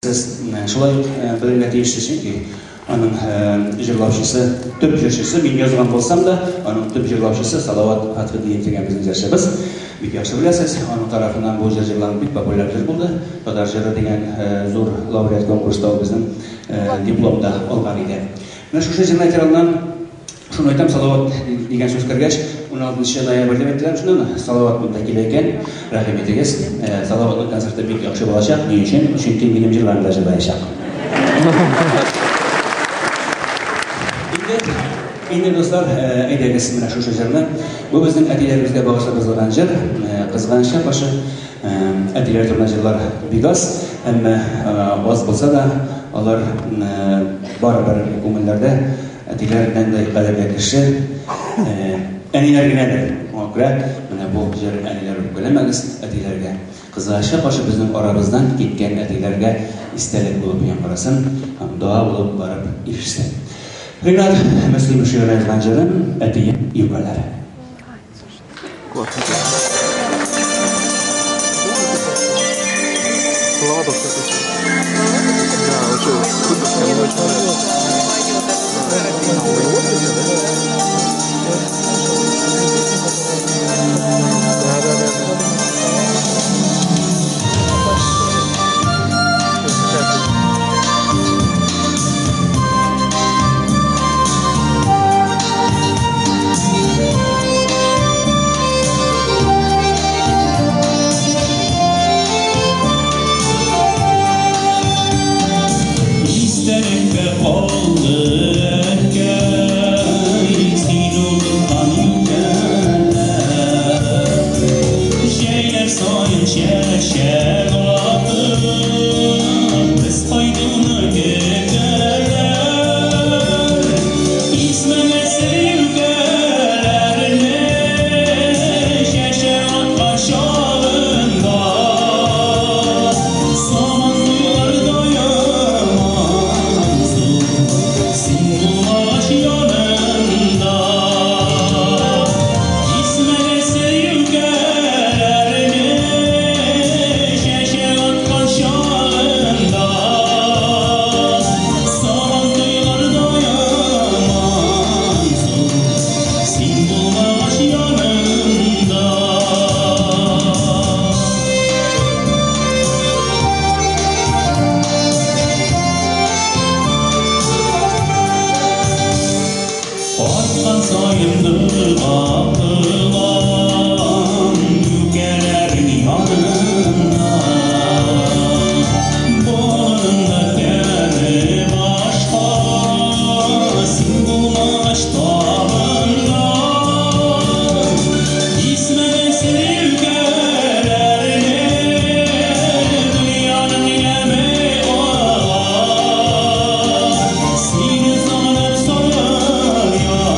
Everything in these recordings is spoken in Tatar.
Сез шулай ук белергә тиешсез, чөнки аның җырлаучысы, төп җырчысы, мин язган булсам да, аның төп җырлаучысы Салават Фәтхетдинов дигән безнең җырчыбыз. Бик яхшы беләсез, аның тарафыннан бу җыр җырланып бик популяр җыр булды. Татар җыры дигән зур лауреат конкурста ул безнең диплом да алган иде. Менә шушы җыр материалыннан Шуны әйтәм, Салават дигән сүз кергәч, 16 ноябрь дип әйттеләр шуннан, Салават монда килә икән, рәхим итегез. Салаватның концерты бик яхшы булачак. Ни өчен? Чөнки минем җырларны да җырлаячак. Инде, инде дуслар, әйдәгез менә шушы җырны. Бу безнең әтиләребезгә багышлап язылган җыр. Кызганычка каршы, әтиләр турында җырлар бик аз, әмма аз булса да, алар барыбер күңелләрдә. Әтиләреннән дә кадерле кеше әниләр генәдер. Шуңа күрә менә бу җыр әниләр үпкәләмәгез әтиләргә. Кызганычка каршы безнең арабыздан киткән әтиләргә истәлек булып яңгырасын һәм дога булып барып ирешсен. Ринат Мөслимов шигырен язган җырым Әтием юкәләре. Ладовка песня. Да, вообще круто, мне очень нравится. А, у него песня, да? Да, да, да, да. Какая песня? Истәлеккә калды әнкәй, син утырткан юкәләр. Җәйләр саен чәчәк атып, без кайтуны көтәләр. Исмәгез юкәләрне, чәчәк аткан чагында. Сабантуйларда ямансу, син булмагач янымда. Исмәгез юкәләрне, чәчәк аткан чагында. Сабантуйларда ямансу, син булмагач янымда. Аткан саен дога кылам, юкәләрең янында. Балының да тәме башка, син булмагач табында. Исмәгез юкәләрне, дөньяның яме алар. Сине сагынып саргаялар,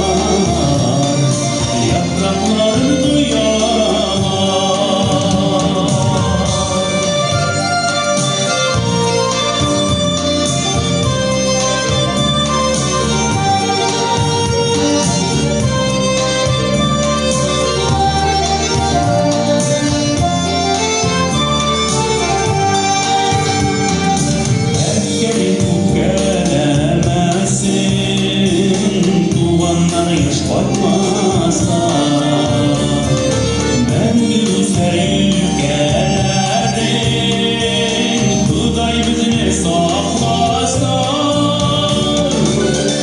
яфракларын коялар. Әткәй үпкәләмәсен, туганнар еш кайтмаса. Мәңге үсәр юкәләрең, Ходай безне сакласа.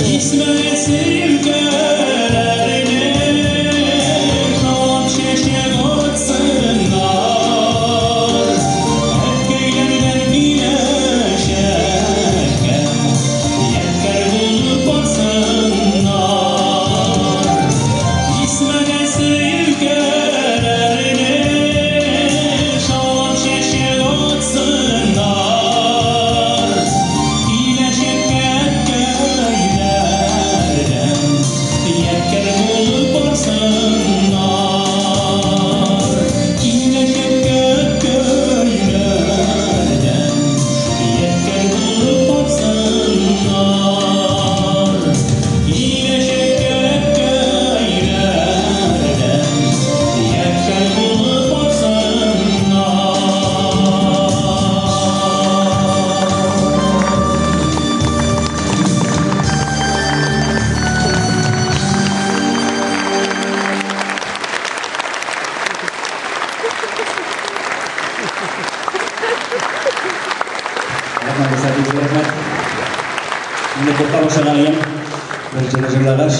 Исмәгез юкәләрне, шаулап чәчәк атсыннар. Әткәйләрдән киләчәккә ядкәр булып барсыннар. Исмәгез юкәләрне, шаулап чәчәк атсыннар. Рәхмәт, дуслар, бик зур рәхмәт. Инде курка башлаган идем. Бер җыр җырлагач.